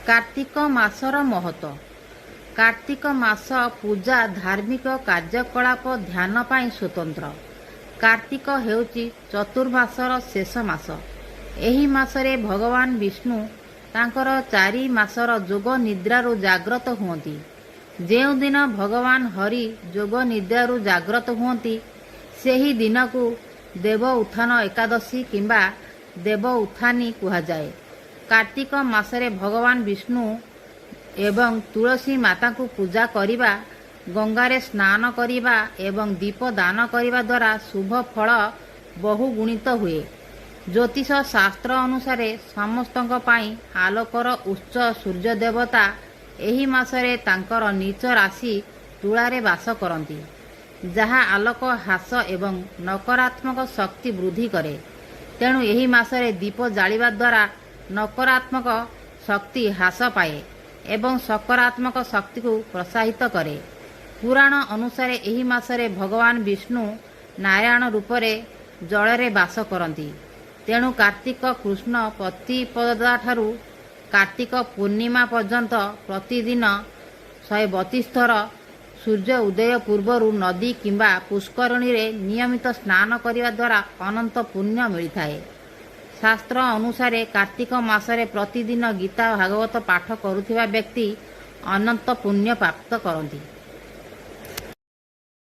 କାର୍ତ୍ତିକ ମାସର ମହତ୍ତ୍ୱ। କାର୍ତ୍ତିକ ମାସ ପୂଜା, ଧାର୍ମିକ କାର୍ଯ୍ୟକଳାପ, ଧ୍ୟାନ ପାଇଁ ସ୍ୱତନ୍ତ୍ର। କାର୍ତ୍ତିକ ହେଉଛି ଚତୁର୍ମାସର ଶେଷ ମାସ। ଏହି ମାସରେ ଭଗବାନ ବିଷ୍ଣୁ ତାଙ୍କର 4 ମାସର ଯୋଗ ନିଦ୍ରାରୁ ଜାଗ୍ରତ ହୁଅନ୍ତି। ଯେଉଁଦିନ ଭଗବାନ ହରି ଯୋଗ ନିଦ୍ରାରୁ ଜାଗ୍ରତ ହୁଅନ୍ତି, ସେହି ଦିନକୁ ଦେବ ଉତ୍ଥାନ ଏକାଦଶୀ କିମ୍ବା ଦେବ ଉତ୍ଥାନୀ କୁହାଯାଏ। କାର୍ତ୍ତିକ ମାସରେ ଭଗବାନ ବିଷ୍ଣୁ ଏବଂ ତୁଳସୀ ମାତାଙ୍କୁ ପୂଜା କରିବା, ଗଙ୍ଗାରେ ସ୍ନାନ କରିବା ଏବଂ ଦୀପ ଦାନ କରିବା ଦ୍ୱାରା ଶୁଭ ଫଳ ବହୁଗୁଣିତ ହୁଏ। ଜ୍ୟୋତିଷ ଶାସ୍ତ୍ର ଅନୁସାରେ ସମସ୍ତଙ୍କ ପାଇଁ ଆଲୋକର ଉତ୍ସ ସୂର୍ଯ୍ୟ ଦେବତା ଏହି ମାସରେ ତାଙ୍କର ନୀଚ ରାଶି ତୁଳାରେ ବାସ କରନ୍ତି, ଯାହା ଆଲୋକ ହ୍ରାସ ଏବଂ ନକାରାତ୍ମକ ଶକ୍ତି ବୃଦ୍ଧି କରେ। ତେଣୁ ଏହି ମାସରେ ଦୀପ ଜାଳିବା ଦ୍ୱାରା ନକାରାତ୍ମକ ଶକ୍ତି ହ୍ରାସ ପାଏ ଏବଂ ସକାରାତ୍ମକ ଶକ୍ତିକୁ ପ୍ରୋତ୍ସାହିତ କରେ। ପୁରାଣ ଅନୁସାରେ ଏହି ମାସରେ ଭଗବାନ ବିଷ୍ଣୁ ନାରାୟଣ ରୂପରେ ଜଳରେ ବାସ କରନ୍ତି। ତେଣୁ କାର୍ତ୍ତିକ କୃଷ୍ଣ ପ୍ରତିପଦାଠାରୁ କାର୍ତ୍ତିକ ପୂର୍ଣ୍ଣିମା ପର୍ଯ୍ୟନ୍ତ ପ୍ରତିଦିନ 132 ଥର ସୂର୍ଯ୍ୟ ଉଦୟ ପୂର୍ବରୁ ନଦୀ କିମ୍ବା ପୁଷ୍କରିଣୀରେ ନିୟମିତ ସ୍ନାନ କରିବା ଦ୍ୱାରା ଅନନ୍ତ ପୁଣ୍ୟ ମିଳିଥାଏ। ଶାସ୍ତ୍ର ଅନୁସାରେ କାର୍ତ୍ତିକ ମାସରେ ପ୍ରତିଦିନ ଗୀତା, ଭାଗବତ ପାଠ କରୁଥିବା ବ୍ୟକ୍ତି ଅନନ୍ତ ପୁଣ୍ୟ ପ୍ରାପ୍ତ କରନ୍ତି।